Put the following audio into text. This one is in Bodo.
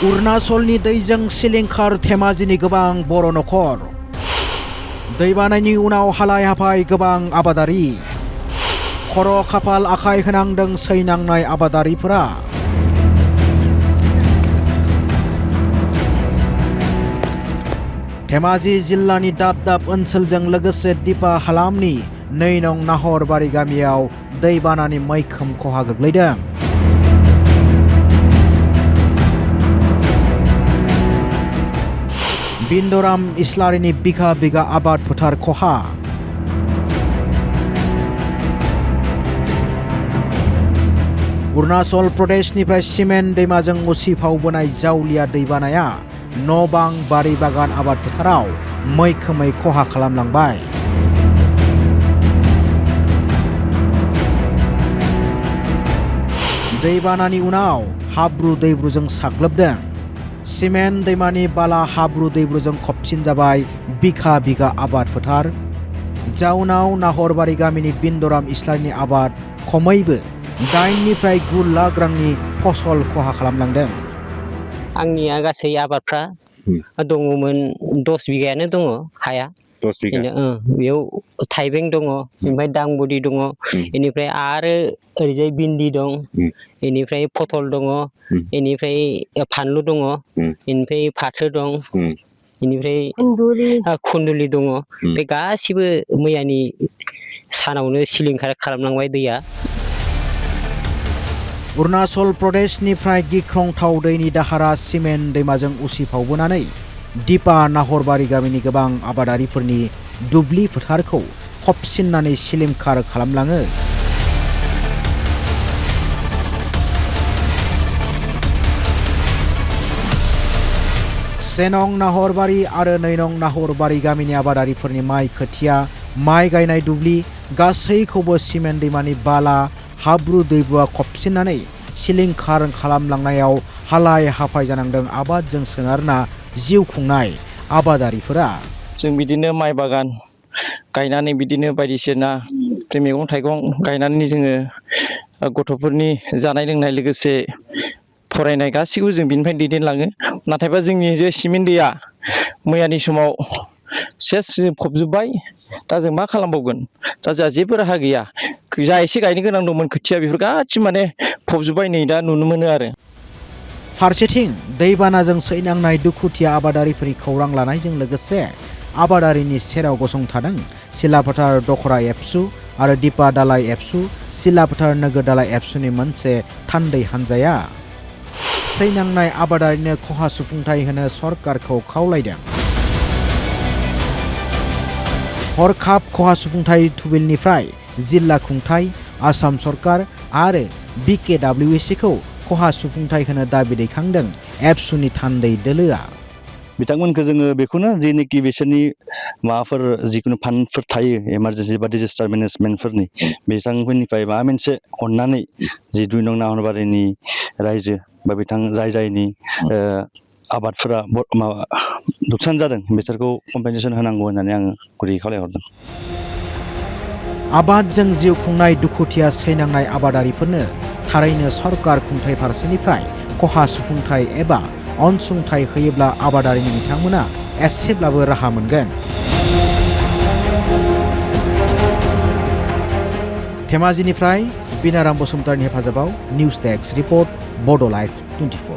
अरुणाचलनि दैजों सिलिंखार धेमाजिनि गोबां बर' नखर दैबानानि उनाव हालाय हाफाय गोबां आबादारि खर' खाफाल आखाइ होनांदों सैनांनाय आबादारिफोरा धेमाजि जिल्लानि दाब दाब ओनसोलजों लोगोसे दिपा हालामनि 2 नं नाहरबारि गामियाव दैबानानि मैखोम खहा गोग्लैदों। बिन्दराम इस्लारिनि बिघा बिघा आबाद फोथार खहा अरुणाचल प्रदेशनिफ्राय सिमेन्ट दैमाजों उसिफावबोनाय जावलिया दैबानाया न' बां बारि बागान आबाद फोथाराव मैखोमै खहा खालामलांबाय। दैबानानि उनाव हाब्रु दैब्रुजों साग्लोबदों। सिमेन्ट दैमानि बाला हाब्रु दैब्रुजों खबसिन जाबाय बिघा बिघा आबाद फोथार। जाउनाव नाहरबारि गामिनि बिन्दराम इस्लारिनि आबाद खमैबो 8 निफ्राय 9 लाख रांनि फसल खहा खालामलांदों। आंनिया गासै आबादफ्रा दङमोन 10 बिगायानो दङ हाया। 10 बिगा बेयाव थाइबें दङ, ओमफ्राय दांबुदि दङ, बेनिफ्राय आरो ओरैजाय भिन्दि दं, बेनिफ्राय पथल दङ, बेनिफ्राय फानलु दङ, बेनिफ्राय फाथो दं, बेनिफ्राय खुन्दुलि दङ। बे गासिबो मैयानि सानावनो सिलिंखार खालामलांबाय दैया। अरुणाचल प्रदेशनिफ्राय गिख्रंथाव दैनि दाहारा सिमेन्ट दैमाजों उसिफावबोनानै दिपा नाहरबारि गामिनि गोबां आबादारिफोरनि दुब्लि फोथारखौ खबसिननानै सिलिंखार खालामलाङो। 1 नं नाहरबारि आरो 2 नं नाहरबारि गामिनि आबादारिफोरनि माइ खोथिया, माइ गायनाय दुब्लि गासैखौबो सिमेन्ट दैमानि बाला हाब्रु दैब्रुआ खबसिननानै सिलिंखार खालामलांनायाव हालाय हाफाय जानांदों आबादजों सोनारना जिउ खुंनाय आबादारिफोरा। जों बिदिनो माइ बागान गायनानै बिदिनो बायदिसिना जों मैगं थाइगं गायनानै जोङो गथ'फोरनि जानाय लोंनाय लोगोसे फरायनाय गासिखौबो जों बिनिफ्राय दैदेनलाङो। नाथायबा जोंनि जे सिमेन्ट दैया मैयानि समाव सेस फबजोब्बाय। दा जों मा खालामबावगोन? दा जोंहा जेबो राहा गैया। जा एसे गायनो गोनां दंमोन खोथिया बेफोर गासिबो माने फबजोब्बाय नै दा नुनो मोनो आरो। फारसेथिं दैबानाजों सैनांनाय दुखुथिया आबादारिफोरनि खौरां लानायजों लोगोसे आबादारिनि सेराव गसंथादों सिलाफोथार दखरा एबसु आरो दिपा दालाय एबसु सिलाफोथार नोगोर दालाय एबसुनि मोनसे थान्दै हान्जाया सैनांनाय आबादारिनो खहा सुफुंथाय होनो सरकारखौ खावलायदों। हरखाब खहा सुफुंथाय थुबिलनिफ्राय जिल्ला खुंथाय, आसाम सरकार आरो BKWC-खौ खहा सुफुंथाय होनो दाबि दैखांदों एबसुनि थान्दै दोलोआ। बिथांमोनखौ जोङो बेखौनो जेनोखि बिसोरनि माबाफोर जिखुनु फान्डफोर थायो इमारजेन्सि बा डिजास्टार मेनेजमेन्टफोरनि बिथांमोननिफ्राय माबा मोनसे अननानै जि 2 नं नाहरबारिनि रायजो बा बिथां जायनि आबादफोरा नुकसान जादों बिसोरखौ कम्पेनसेसन होनांगौ होननानै आङो गुरैयै खावलायहरदों। आबादजों जिउ खुंनाय दुखुथिया सैनांनाय आबादारिफोरनो थारैनो सरकार खुंथाय फारसेनिफ्राय खहा सुफुंथाय एबा अनसुंथाय होयोब्ला आबादारिनि बिथांमोना एसेब्लाबो राहा मोनगोन। धेमाजिनिफ्राय बिनाराम बसुमतारिनि हेफाजाबाव निउस डेस्क रिपर्ट बड' लाइभ 24।